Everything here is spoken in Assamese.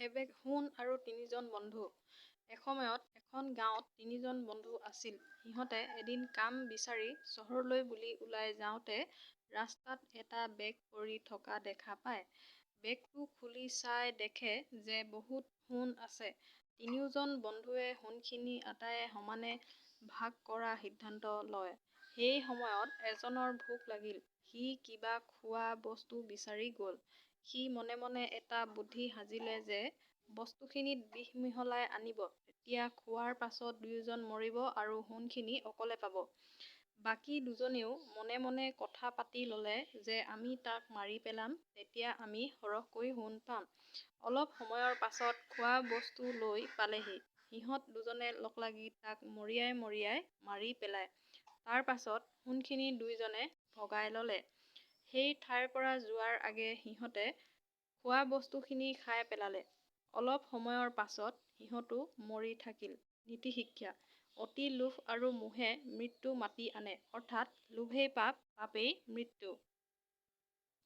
এবেগ সোণ আৰু তিনিজন বন্ধু। এসময়ত এখন গাঁৱত তিনিজন বন্ধু আছিল। সিহঁতে এদিন কাম বিচাৰি চহৰলৈ বুলি ওলাই যাওঁতে ৰাস্তাত এটা বেগ পৰি থকা দেখা পায়। বেগটো খুলি চাই দেখে যে বহুত সোণ আছে। তিনিওজন বন্ধুৱে সোণখিনি আটায়ে সমানে ভাগ কৰাৰ সিদ্ধান্ত লয়। সেই সময়ত এজনৰ ভোক লাগিল। সি কিবা খোৱা বস্তু বিচাৰি গ'ল। সি মনে মনে এটা বুদ্ধি সাজিলে যে বস্তুখিনিত বিহ মিহলাই আনিব, তেতিয়া খোৱাৰ পাছত দুয়োজন মৰিব আৰু সোণখিনি অকলে পাব। বাকী দুজনেও মনে মনে কথা পাতি ল'লে যে আমি তাক মাৰি পেলাম, তেতিয়া আমি সৰহকৈ সোণ পাম। অলপ সময়ৰ পাছত খোৱা বস্তু লৈ পালেহি। সিহঁত দুজনে লগলাগি তাক মৰিয়াই মৰিয়াই মাৰি পেলায়। তাৰ পাছত সোণখিনি দুয়োজনে ভগাই ল'লে। সেই ঠাইৰ পৰা যোৱাৰ আগেয়ে সিহঁতে খোৱা বস্তুখিনি খাই পেলালে। অলপ সময়ৰ পাছত সিহঁতো মৰি থাকিল। নীতিশিক্ষা: অতি লোভ আৰু মোহে মৃত্যু মাতি আনে। অৰ্থাৎ লোভেই পাপ, পাপেই মৃত্যু।